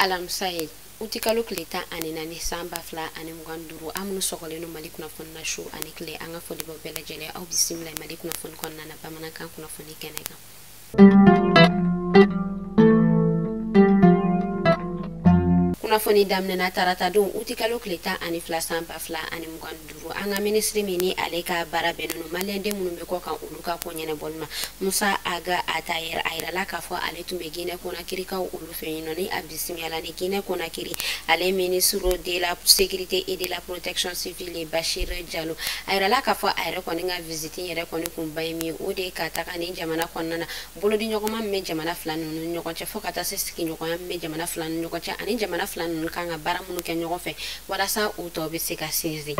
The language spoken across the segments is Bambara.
Alamisa ye utikalo tile 14 san 2025 an minnu sɔgɔlen don Mali kunnafoni na su ani tile an ka foli b'aw bɛɛ lajɛlen aw bisimila Mali kunnafoni kɔnɔna na bamanankan kunnafoni kɛnɛ kan. Kunnafoni daminɛna tarata don utikalo tile 12 san 2025 an ka minisiri min ni ale ka baara bɛnnen don maliyɛnden minnu bɛ kɔ kan olu ka ko ɲɛnabɔli ma Musa Aga Atayɛrɛ a yirala k'a fɔ ale tun bɛ Guinée Conakrykaw olu fɛ yen nɔ ni a bisimila ni Guinée Conakry ale ministre de la sécurité et de la protection civile Bachir Diallo a yirala k'a fɔ a yɛrɛ kɔni ka visite yɛrɛ kɔni kunba ye min ye o de ye ka taga nin jamana kɔnɔna na bolodiɲɔgɔnma min bɛ jamana fila ninnu ni ɲɔgɔn cɛ fo ka taa se sigiɲɔgɔnya min bɛ jamana fila ni ɲɔgɔn cɛ ani jamana fila ninnu kan ka baara minnu kɛ ɲɔgɔn fɛ walasa u tɔ bɛ se ka sinsin.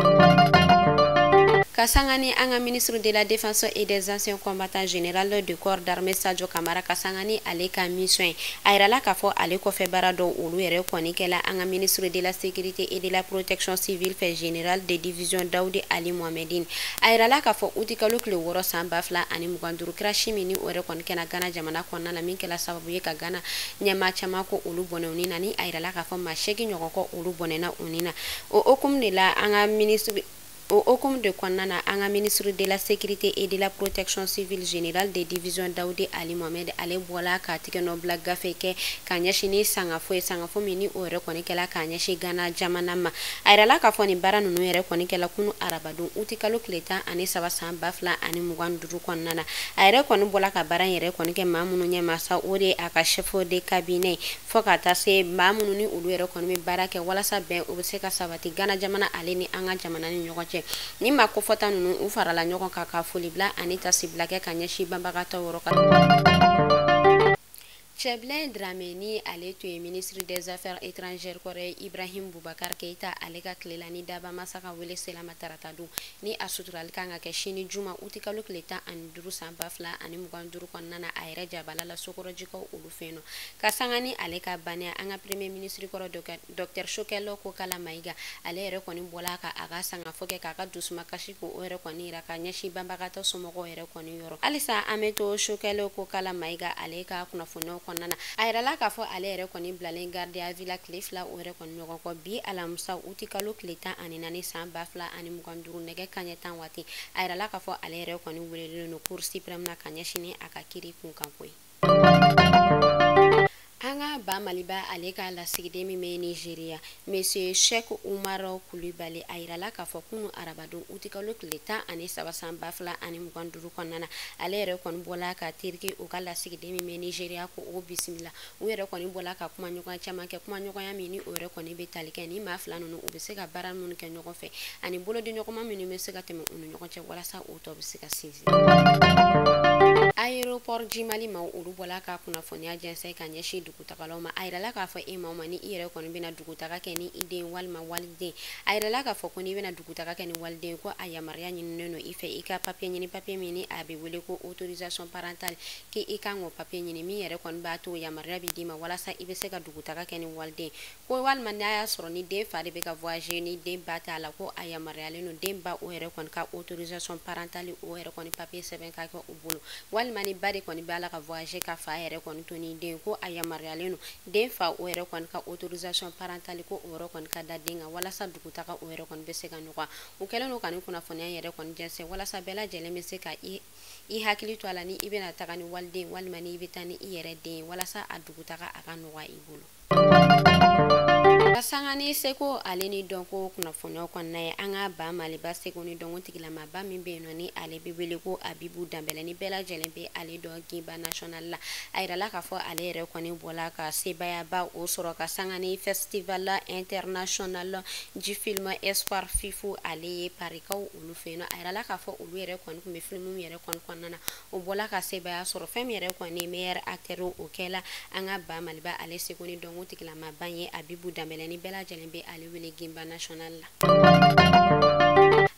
Ka sanga ni an ka ministre de la défense et des anciens combattants général de corps d'armée Sadio Kamara ka sanga ni ale ka mission ye a yirala k'a fɔ ale kɔfɛ baara dɔw olu yɛrɛ kɔni kɛla an ka ministre de la sécurité et de la protection civile fɛ général de division Daoudi Ali Mohamedine a yirala k'a fɔ utikalo tile 6 san 2025 crash min ni o yɛrɛ kɔni kɛra Ghana jamana kɔnɔna na min kɛla sababu ye ka Ghana ɲɛmaa caman ko olu bɔnɛ u ni na ni a yirala k'a fɔ maa 8 ɲɔgɔn kɔ olu bɔnɛna u ni na o hokumu de la an ka ministre o hokumu de kɔnɔna na an ka ministre de la sécurité et de la protection civile général de division Daoudi Ali Mohamed ale bɔla ka tigɛnɔ bila gafe kɛ ka ɲɛsin ni sangafo ye sangafo min ni o yɛrɛ kɔni kɛla ka ɲɛsin Ghana jamana ma a yirala k'a fɔ nin baara ninnu yɛrɛ kɔni kɛla kunu arabadon utikalo tile 13 san 2025 kɔnɔna na a yɛrɛ kɔni bɔla ka baara yɛrɛ kɔni kɛ maa minnu ɲɛma sa o de ye a ka chef de cabinet fo ka taa se maa minnu ni olu yɛrɛ kɔni bɛ baara kɛ walasa bɛn o bɛ se ka sabati Ghana jamana ale ni an ka jamana ni ɲɔgɔn cɛ. Ni maa kofɔta ninnu u farala ɲɔgɔn kan ka foli bila ani tasibila kɛ ka ɲɛsin banbagatɔ yɔrɔ kan. Cɛbilen Dramé ni ale tun ye ministre des affaires étrangères kɔrɔ ye Ibrahim Boubacar Keïta ale ka tile la ni daba masa ka wele sela ma tarata don ni a suturali kan ka kɛ sini juma utikalo tile 15 san 2025 kɔnɔna na a yɛrɛ jabala la Sokɔrɔjikaw olu fɛ yen nɔ ka sanga ni ale ka banenya an ka premier ministre kɔrɔ docteur Choguel Kokalla Maïga ale yɛrɛ kɔni bɔla ka a ka sangafo kɛ k'a ka dusumakasi ko o yɛrɛ kɔni yira ka ɲɛsin banbagatɔ somɔgɔw yɛrɛ kɔni yɔrɔ. Halisa an bɛ to Choguel Kokalla Maïga ale ka kunnafoniyaw kɔnɔna na a yirala k'a fɔ ale yɛrɛ kɔni bilalen garde à vue la tile 2 o yɛrɛ kɔni ɲɔgɔn kɔ bi alamisa utikalo tile 14 san 2025 nɛgɛ kanɲɛ 10 waati a yirala k'a fɔ ale yɛrɛ kɔni welelen don cour suprême na ka ɲɛsin ni a ka kiri kunkanko ye. An ka ba Maliba ale ka lasigiden min bɛ Nigeria monsieur Cheikh Oumar Coulibaly a yirala k'a fɔ kunu arabadon utikalo tile 13 san 2025 kɔnɔna na ale yɛrɛ kɔni bɔla ka Turki u ka lasigiden min bɛ Nigeria ko o bisimila u yɛrɛ kɔni bɔla ka kumaɲɔgɔnya caman kɛ kumaɲɔgɔnya min ni o yɛrɛ kɔni bɛ tali kɛ ni maa fila ninnu u bɛ se ka baara minnu kɛ ɲɔgɔn fɛ ani bolodiɲɔgɔnma minnu bɛ se ka tɛmɛ u ni ɲɔgɔn cɛ walasa o tɔ bɛ se ka sinsin. Aéroport Jimali maaw olu bɔla ka kunnafoniya jɛnsɛn ka ɲɛsin dugutagalaw ma a yirala k'a fɔ e maa ma ni i yɛrɛ kɔni bɛna dugutaga kɛ ni i den walima waliden a yirala k'a fɔ ko n'i bɛna dugutaga kɛ ni waliden ko a yamaruya ɲininen don i fɛ i ka papier ɲini papier min ni a bɛ wele ko autorisation parentale k'i kan k'o papier ɲini min yɛrɛ kɔni b'a to yamaruya bɛ d'i ma walasa i bɛ se ka dugutaga kɛ ni waliden ko walima n'a y'a sɔrɔ ni den fa de bɛ ka voyager ni den ba t'a la ko a yamaruyalen don den ba o yɛrɛ kɔni ka autorisation parentale o yɛrɛ kɔni papier sɛbɛn ka kɛ u bolo walima ni ba de kɔni b'a la ka voyager ka fa yɛrɛ kɔni to ni den ko a yamaruyalen don den fa o yɛrɛ kɔni ka autorisation parentale ko o yɛrɛ kɔni ka da den kan walasa dugutaga o yɛrɛ kɔni bɛ se ka nɔgɔya. U kɛlen don ka nin kunnafoniya yɛrɛ kɔni jɛnsɛn walasa bɛɛ lajɛlen bɛ se ka i hakili to a la ni i bɛna taga ni waliden walima ni i bɛ taa ni i yɛrɛ den ye walasa a dugutaga a ka nɔgɔya i bolo. Ka sanga ni seko ale ni dɔnko kunnafoniyaw kɔnɔna ye an ka ba Maliba seko ni dɔnko tigilamaba min bɛ yen nɔ ni ale bɛ wele ko Abibu Danbɛlɛ ni bɛɛ lajɛlen bɛ ale dɔn Guimba National la a yirala k'a fɔ ale yɛrɛ kɔni bɔla ka sebaayaba o sɔrɔ ka sanga ni festival international du film Espoir Fifu ale ye Parikaw olu fɛ yen nɔ a yirala k'a fɔ olu yɛrɛ kɔni tun bɛ film yɛrɛ kɔni kɔnɔna na o bɔla ka sebaaya sɔrɔ fɛn min yɛrɛ kɔni meilleur acteur o kɛla an ka ba Maliba ale seko ni dɔnko tigilamaba ye Abibu Danbɛlɛ ni bɛɛ lajɛlen bɛ ale wele Guimba National la.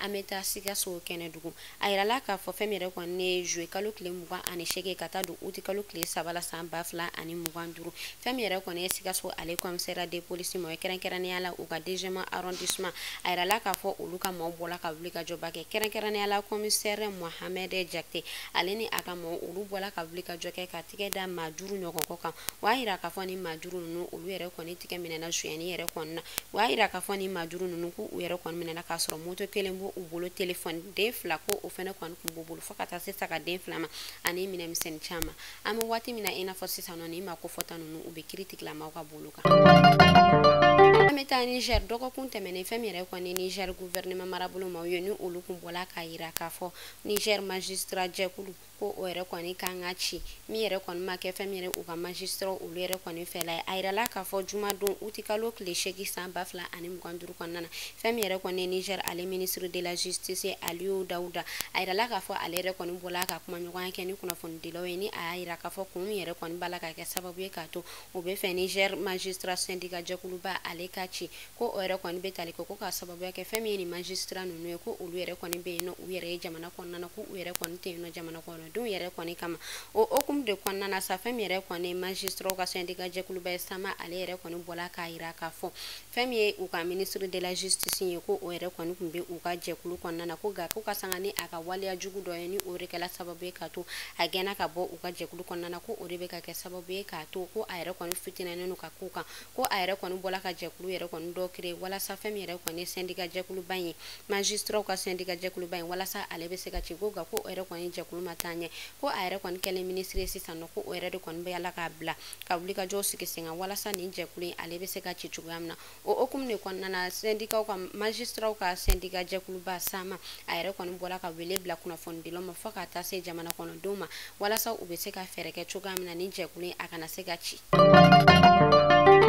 An bɛ taa Sikaso Kɛnɛdugu. A yirala k'a fɔ fɛn min yɛrɛ kɔni ye juillet kalo tile 28 ka taa don août kalo tile 3 la san 2025, fɛn min yɛrɛ kɔni ye Sikaso ale commissariat de police ma, kɛrɛnkɛrɛnnenya la u ka deuxième arrondissement, a yirala k'a fɔ olu ka maaw bɔla ka wuli ka jɔba kɛ, kɛrɛnkɛrɛnnenya la commissaire Mohamed Jakite, ale ni a ka maaw, olu bɔla ka wuli ka jɔ kɛ ka tigɛ da maa 5 ɲɔgɔn kɔ kan. O y'a yira k'a fɔ ni maa 5 ninnu, olu yɛrɛ kɔni tigɛ minɛna sonyɛni yɛrɛ kɔni na. O y'a yira k'a fɔ ni maa 5 ninnu, k'u yɛrɛ kɔni minɛna k'a sɔrɔ moto kelen b'u bolo, telefɔni den 2 ko o fɛnɛ kɔni tun b'u bolo, fo ka taa se saga den 2 ma ani minɛnmisɛnnin caman. An bɛ waati min na i n'a fɔ sisan nɔ, nin maa kofɔta ninnu, u bɛ kiiri tigilamaaw ka bolo kan. An bɛ taa Niger. Dɔgɔkun tɛmɛnen, fɛn min yɛrɛ kɔni Niger gouvernement marabolo maaw ye, ni olu kun bɔla k'a yira k'a fɔ Niger magistrat jɛkulu ko o yɛrɛ kɔni kan ka ci, min yɛrɛ kɔni ma kɛ fɛn min yɛrɛ u ka magistrat olu yɛrɛ kɔni fɛla ye. A yirala k'a fɔ jumadon uti kalo tile 8 san 2025 kɔnɔna na, fɛn min yɛrɛ kɔni Niger ale ministre de la justice Aliou Daouda, a yirala k'a fɔ ale yɛrɛ kɔni bɔla ka kuma ɲɔgɔnya kɛ ni kunnafonidilaw ye, ni a y'a yira k'a fɔ kun min yɛrɛ kɔni b'a la ka kɛ sababu ye k'a to u bɛ fɛ Niger magistrat syndicat jɛkuluba ale ka ci, ko o yɛrɛ kɔni bɛ tali kɛ ko ka sababuya kɛ fɛn min ye nin magistrat ninnu ye, ko olu yɛrɛ kɔni bɛ yen nɔ u yɛrɛ ye jamana kɔnɔna na, ko u yɛrɛ kɔni tɛ yen nɔ jamana kɔnɔdenw yɛrɛ kɔni kama. O hokumu de kɔnɔna na sa, fɛn min yɛrɛ kɔni magistrat ka syndicat jɛkuluba ye SAMA, ale yɛrɛ kɔni bɔla k'a yira k'a fɔ fɛn min ye u ka ministre de la justice ye, ko o yɛrɛ kɔni tun bɛ u ka jɛkulu kɔnɔna na, ko nka ko ka sanga ni a ka waleya jugu dɔ ye, ni o de kɛla sababu ye k'a to a gɛnna ka bɔ u ka jɛkulu kɔnɔna na, ko o de bɛ ka kɛ sababu ye k'a to ko a yɛrɛ kɔni fitinɛnen don ka ko kan, ko a yɛrɛ kɔni bɔla ka jɛkulu yɛrɛ kɔni dɔ créer walasa fɛn min yɛrɛ kɔni syndicat jɛkuluba in ye, magistrat ka syndicat jɛkuluba in, walasa ale bɛ se ka ci, ko nka ko o yɛrɛ kɔni jɛkulu ma taa ɲɛ, ko a yɛrɛ kɔni kɛlen ministre ye sisan nɔ, ko o yɛrɛ de kɔni bɛ ala k'a bila ka wuli ka jɔ sigi sen kan walasa nin jɛkulu in ale bɛ se ka ci cogoya min na. O hokumu de kɔnɔna na, syndicat ka magistrat ka syndicat jɛkuluba SAMA, a yɛrɛ kɔni bɔla ka wele bila kunnafonidilaw ma fo ka taa se jamana kɔnɔdenw ma, walasa u bɛ se ka fɛɛrɛ kɛ cogoya min na nin jɛkulu in a kana se ka ci.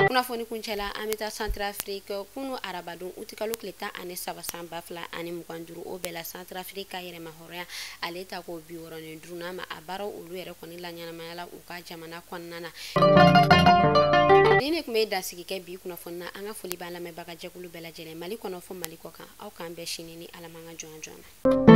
Kunnafoni kuncɛla, an bɛ taa Centrafrique. Kunu arabadon uti kalo tile 13 san 2025, o bɛɛ la Centrafrique ka yɛrɛma hɔrɔnya ale ta ko 65nan ma, a baaraw olu yɛrɛ kɔni la ɲɛnamaya la u ka jamana kɔnɔna na. Ni ne tun bɛ dansigi kɛ bi kunnafoni na. An ka foli b'an lamɛnbaga jɛkulu bɛɛ lajɛlen, Mali kɔnɔ fo Mali kɔ kan. Aw k'an bɛn sini ni Ala m'an ka jɔn joona.